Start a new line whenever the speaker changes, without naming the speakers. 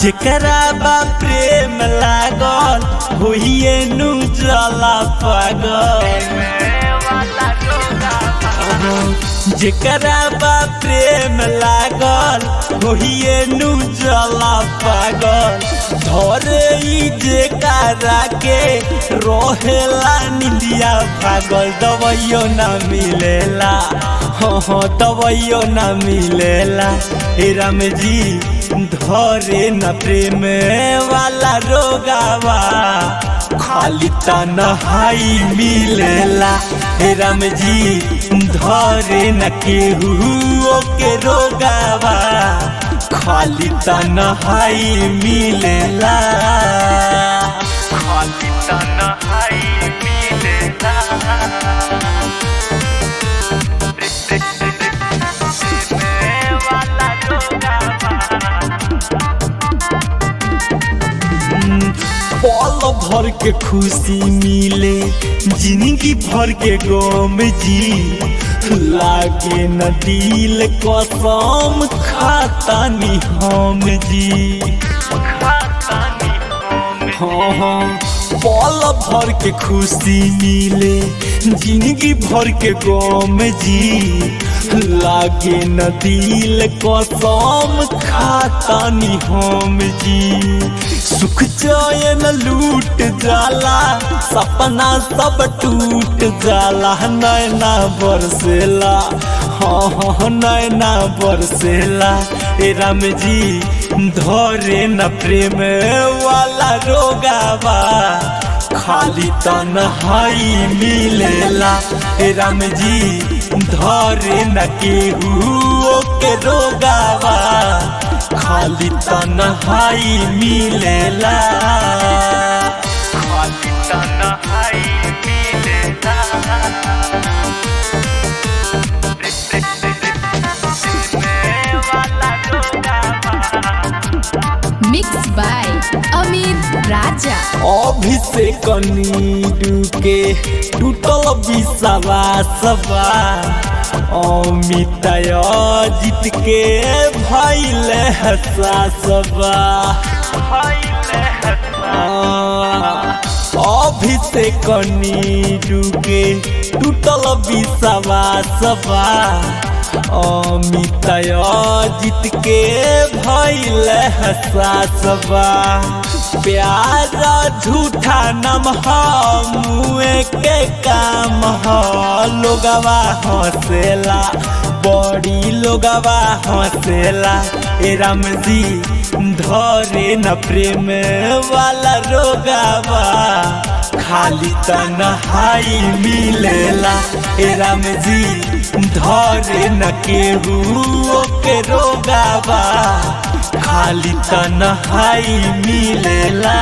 जेकरा बा प्रेम लागल होइए नु जला पागल। जेकरा बा प्रेम लागल होइए नु जला पागल। धरे ई जेकरा के रहेला निंदिया भागल। दवाइयो ना मिलेला, हाँ हाँ दवाइयो ना मिलेला। हे राम जी धरे न प्रेम वाला रोगावा, खाली तन्हाई मिलेला। हे राम जी धरे न केहू के रोगावा, खाली तन्हाई मिलेला।
खाली तन्हाई मिलेला। प्रेम वाला रोगावा।
पल भर के खुशी मिले जिंदगी भर के गम जी, लागे न दिल कसम खातानी हम जी।
खातानी हम।
हाँ हाँ पल भर के खुशी मिले जिंदगी भर के गम जी, लागे न दिल कसम खातानी हम जी। सुख चैन लूट जाला सपना सब टूट जाला। नैना बरसेला, हाँ हाँ नैना बरसेला। ए राम जी धरे न प्रेम वाला रोगावा, खाली तन्हाई मिलेला। हे राम जी धरे न केहू के रोगावा, खाली तन्हाई मिलेला।
खाली तन्हाई मिलेला। प्रेम वाला रोगावा।
Mix by Amit Raja.
Abhishek Neeru के टूटल विश्वासवा, अमित जीत के भइल हसासबा। अभिषेक नीरू के टूटल विश्वासवा, अमित जीत के भइल हसासबा। प्यार झूठा नम मुए के काम ह, लोगवा हंसेला बड़ी लोगवा हंसेला। ए राम जी धरे न प्रेम वाला रोगावा, खाली तन्हाई मिलेला। ए राम जी धरे न केहू के रोगावा, खाली तन्हाई मिलेला।